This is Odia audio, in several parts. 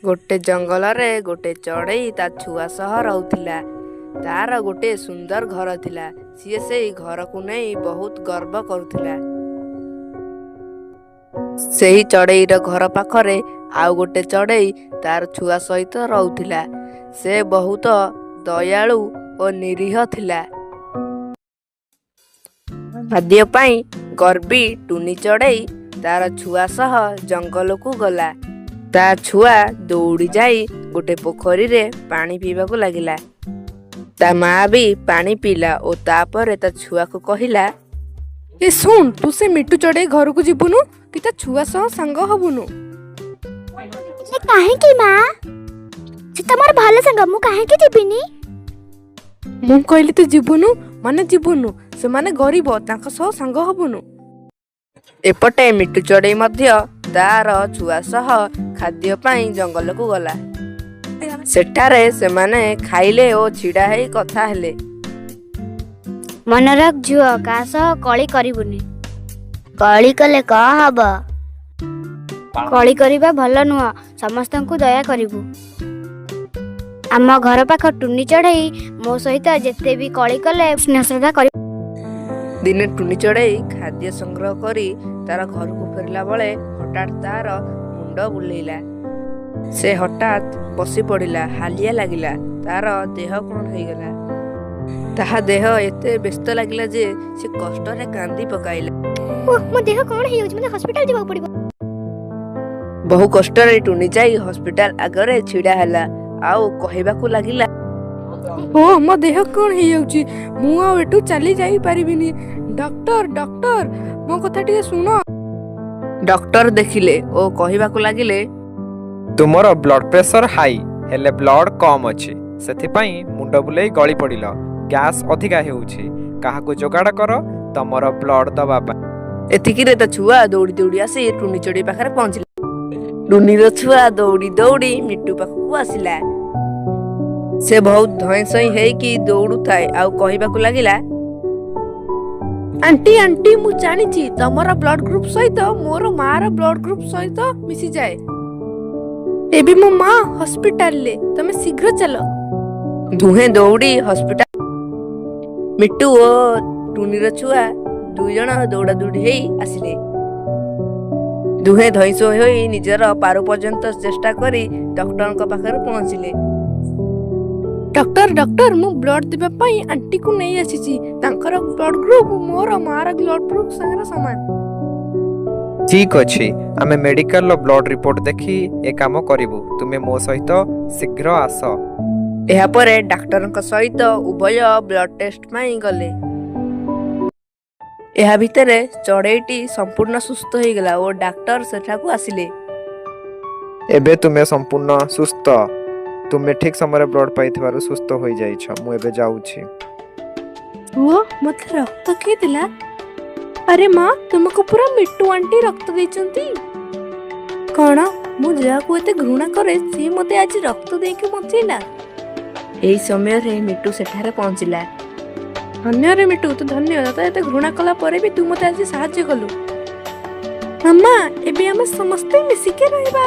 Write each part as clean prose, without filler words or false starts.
ଗୋଟେ ଜଙ୍ଗଲରେ ଗୋଟେ ଚଢ଼େଇ ତା ଛୁଆ ସହ ରହୁଥିଲା। ତାର ଗୋଟେ ସୁନ୍ଦର ଘର ଥିଲା। ସିଏ ସେଇ ଘରକୁ ନେଇ ବହୁତ ଗର୍ବ କରୁଥିଲା। ସେହି ଚଢ଼େଇର ଘର ପାଖରେ ଆଉ ଗୋଟେ ଚଢ଼େଇ ତାର ଛୁଆ ସହିତ ରହୁଥିଲା। ସେ ବହୁତ ଦୟାଳୁ ଓ ନିରୀହ ଥିଲା। ଖାଦ୍ୟ ପାଇଁ ଗର୍ବୀ ଟୁନି ଚଢ଼େଇ ତାର ଛୁଆ ସହ ଜଙ୍ଗଲକୁ ଗଲା। ତା ଛୁଆ ଦୌଡ଼ି ଯାଇ ଗୋଟେ ପୋଖରୀରେ ପାଣି ପିଇବାକୁ ଲାଗିଲା। ତା ମା ବି ପାଣି ପିଇଲା ଓ ତାପରେ ତା ଛୁଆକୁ କହିଲା, ଏ ଶୁଣ, ତୁ ସେ ମିଟୁ ଚଢ଼େଇ ଘରକୁ ଯିବୁନୁ କି ତା ଛୁଆ ସହ ସାଙ୍ଗ ହବୁନୁ। ହେଲେ କାହିଁକି ମା? ସେ ତ ମୋର ଭଲ ସାଙ୍ଗ, ମୁଁ କାହିଁକି ଯିବିନି? ମୁଁ କହିଲି ତୁ ଯିବୁନୁ ମାନେ ଯିବୁନୁ। ସେମାନେ ଗରିବ, ତାଙ୍କ ସହ ସାଙ୍ଗ ହବୁନୁ। ଏପଟେ ମିଟୁ ଚଢ଼େଇ ମଧ୍ୟ ତାର ଛୁଆ ସହ ଖାଦ୍ୟ ପାଇଁ ଜଙ୍ଗଲକୁ ଗଲା। ସେଠାରେ ସେମାନେ ଖାଇଲେ ଓ ଛିଡ଼ା ହେଇ କଥା ହେଲେ। ମନେ ରଖ ଝୁଅ, କାହା ସହ କଳି କରିବୁନି। କଳି କଲେ କଣ ହବ? କଳି କରିବା ଭଲ ନୁହଁ, ସମସ୍ତଙ୍କୁ ଦୟା କରିବୁ। ଆମ ଘର ପାଖ ଟୁନି ଚଢ଼େଇ ମୋ ସହିତ ଯେତେ ବି କଳି କଲେ ସ୍ନେହ ଶ୍ରଦ୍ଧା କରି। ଦିନେ ଟୁନି ଚଢ଼େଇ ଖାଦ୍ୟ ସଂଗ୍ରହ କରି ତାର ଘରକୁ ଫେରିଲା ବେଳେ ହଠାତ୍ ତାର ମୁଣ୍ଡ ବୁଲେଇଲା। ସେ ହଠାତ୍ ବସି ପଡ଼ିଲା। ହାଲିଆ ଲାଗିଲା। ତାର ଦେହ କଣ ହେଇଗଲା। ତାହା ଦେହ ଏତେ ବ୍ୟସ୍ତ ଲାଗିଲା ଯେ ସେ କଷ୍ଟରେ କାନ୍ଦି ପକାଇଲା। ଓଃ, ମୋ ଦେହ କଣ ହେଇଯାଉଛି, ମୋତେ ହସ୍ପିଟାଲ ଯିବାକୁ ପଡିବ। ବହୁ କଷ୍ଟରେ ଟୁନି ଯାଇ ହସ୍ପିଟାଲ ଆଗରେ ଛିଡ଼ା ହେଲା ଆଉ କହିବାକୁ ଲାଗିଲା, ଓ, ମୋ ଦେହ କଣ ହେଇଯାଉଛି, ମୁଁ ଆଉ ଏଠୁ ଚାଲି ଯାଇପାରିବିନି। ଡକ୍ଟର, ଡକ୍ଟର, ମୋ କଥା ଟିକେ ଶୁଣ। ଡକ୍ଟର ଦେଖିଲେ ଓ କହିବାକୁ ଲାଗିଲେ, ତୁମର ବ୍ଲଡ ପ୍ରେସର ହାଇ, ହେଲେ ବ୍ଲଡ କମ୍ ଅଛି, ସେଥିପାଇଁ ମୁଣ୍ଡ ବୁଲେଇ ଗଳି ପଡ଼ିଲ। ଗ୍ୟାସ୍ ଅଧିକା ହେଉଛି। କାହାକୁ ଯୋଗାଡ଼ କର ତମର ବ୍ଲଡ ଦବା ପାଇଁ। ଏତିକିରେ ତା ଛୁଆ ଦୌଡ଼ି ଦୌଡ଼ି ଆସି ଟୁନି ଚଢ଼େଇ ପାଖରେ ପହଞ୍ଚିଲା। ଟୁନିର ଛୁଆ ଦୌଡ଼ି ଦୌଡ଼ି ମିଟୁ ପାଖକୁ ଆସିଲା। ସେ ବହୁତ ଧଇଁ ସଇଁ ହେଇକି ଦୌଡୁଥାଏ ଆଉ କହିବାକୁ ଲାଗିଲା, ଆଣ୍ଟି, ଆଣ୍ଟି, ମୁଁ ଜାଣିଛି ତମର ବ୍ଲଡ ଗ୍ରୁପ ସହିତ ମୋର ମାର ବ୍ଲଡ ଗ୍ରୁପ ସହିତ ମିଶିଯାଏ। ଏବେ ମୋ ମା ହସ୍ପିଟାଲରେ, ତମେ ଶୀଘ୍ର ଚାଲ। ଦୁହେଁ ଦୌଡ଼ି ହସ୍ପିଟାଲ। ମିଟୁ ଓ ଟୁନିର ଛୁଆ 2 ଜଣ ଦୌଡ଼ା ଦୌଡ଼ି ହେଇ ଆସିଲେ। ଦୁହେଁ ଧଇଁ ସଇଁ ହୋଇ ନିଜର ପାରୁ ପର୍ଯ୍ୟନ୍ତ ଚେଷ୍ଟା କରି ଡକ୍ଟରଙ୍କ ପାଖରେ ପହଞ୍ଚିଲେ। ଡକ୍ଟର, ଡକ୍ଟର, ମୁଁ ବ୍ଲଡ ଦେବା ପାଇଁ ଆଣ୍ଟିକୁ ନେଇ ଆସିଛି। ତାଙ୍କର ବ୍ଲଡ ଗ୍ରୁପ ମୋର ମାର ବ୍ଲଡ ଗ୍ରୁପ ସାଙ୍ଗରେ ସମାନ। ଠିକ୍ ଅଛି, ଆମେ ମେଡିକାଲର ବ୍ଲଡ ରିପୋର୍ଟ ଦେଖି ଏ କାମ କରିବୁ। ତୁମେ ମୋ ସହିତ ଶୀଘ୍ର ଆସ। ଏହାପରେ ଡାକ୍ତରଙ୍କ ସହିତ ଉଭୟ ବ୍ଲଡ ଟେଷ୍ଟ ପାଇଁ ଗଲେ। ଏହା ଭିତରେ ଚଢ଼େଇଟି ସମ୍ପୂର୍ଣ୍ଣ ସୁସ୍ଥ ହେଇଗଲା ଓ ଡାକ୍ତର ସେଠାକୁ ଆସିଲେ। ଏବେ ତୁମେ ସମ୍ପୂର୍ଣ୍ଣ ସୁସ୍ଥ। ତୁମେ ଠିକ୍ ସମୟରେ ବ୍ଲଡ ପାଇଥିବାରୁ ସୁସ୍ଥ ହୋଇଯାଇଛ। ମୁଁ ଏବେ ଯାଉଛି। ପୁଅ, ମତେ ରକ୍ତ କିଏ ଦେଲା? ଆରେ ମା, ତୁମକୁ ପୁରା ମିଟୁ ଆଣ୍ଟି ରକ୍ତ ଦେଇଛନ୍ତି। କଣ, ମୁଁ ଯାହାକୁ ଏତେ ଘୃଣା କରେ, ସିଏ ମତେ ଆଜି ରକ୍ତ ଦେଇକି ବଞ୍ଚେଇଲା। ଏହି ସମୟରେ ମିଟୁ ସେଠାରେ ପହଞ୍ଚିଲା। ଧନ୍ୟରେ ମିଟୁ, ତୁ ଧନ୍ୟ। ତତେ ଏତେ ଘୃଣା କଲା ପରେ ବି ତୁ ମତେ ଆଜି ସାହାଯ୍ୟ କଲୁ। ମାମା, ଏବେ ଆମେ ସମସ୍ତେ ମିଶିକି ରହିବା।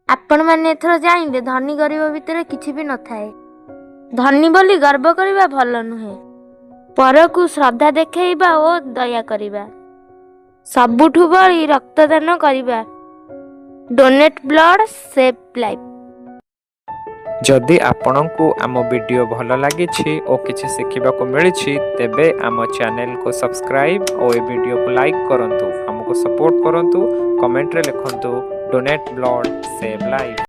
ଆପଣମାନେ ଏଥର ଜାଣିଲେ, ଧନୀ ଗରିବ ଭିତରେ କିଛି ବି ନଥାଏ। ଧନୀ ବୋଲି ଗର୍ବ କରିବା ଭଲ ନୁହେଁ। ପରକୁ ଶ୍ରଦ୍ଧା ଦେଖାଇବା ଓ ଦୟା କରିବା ସବୁଠୁ ବଳି ରକ୍ତଦାନ କରିବା। Donate blood, save life. ଯଦି ଆପଣଙ୍କୁ ଆମ ଭିଡ଼ିଓ ଭଲ ଲାଗିଛି ଓ କିଛି ଶିଖିବାକୁ ମିଳିଛି, ତେବେ ଆମ ଚ୍ୟାନେଲକୁ ସବସ୍କ୍ରାଇବ୍ ଓ ଏ ଭିଡ଼ିଓକୁ ଲାଇକ୍ କରନ୍ତୁ। ଆମକୁ ସପୋର୍ଟ କରନ୍ତୁ। କମେଣ୍ଟରେ ଲେଖନ୍ତୁ, "ଡୋନେଟ୍ ବ୍ଲଡ୍, ସେଭ୍ ଲାଇଫ୍"।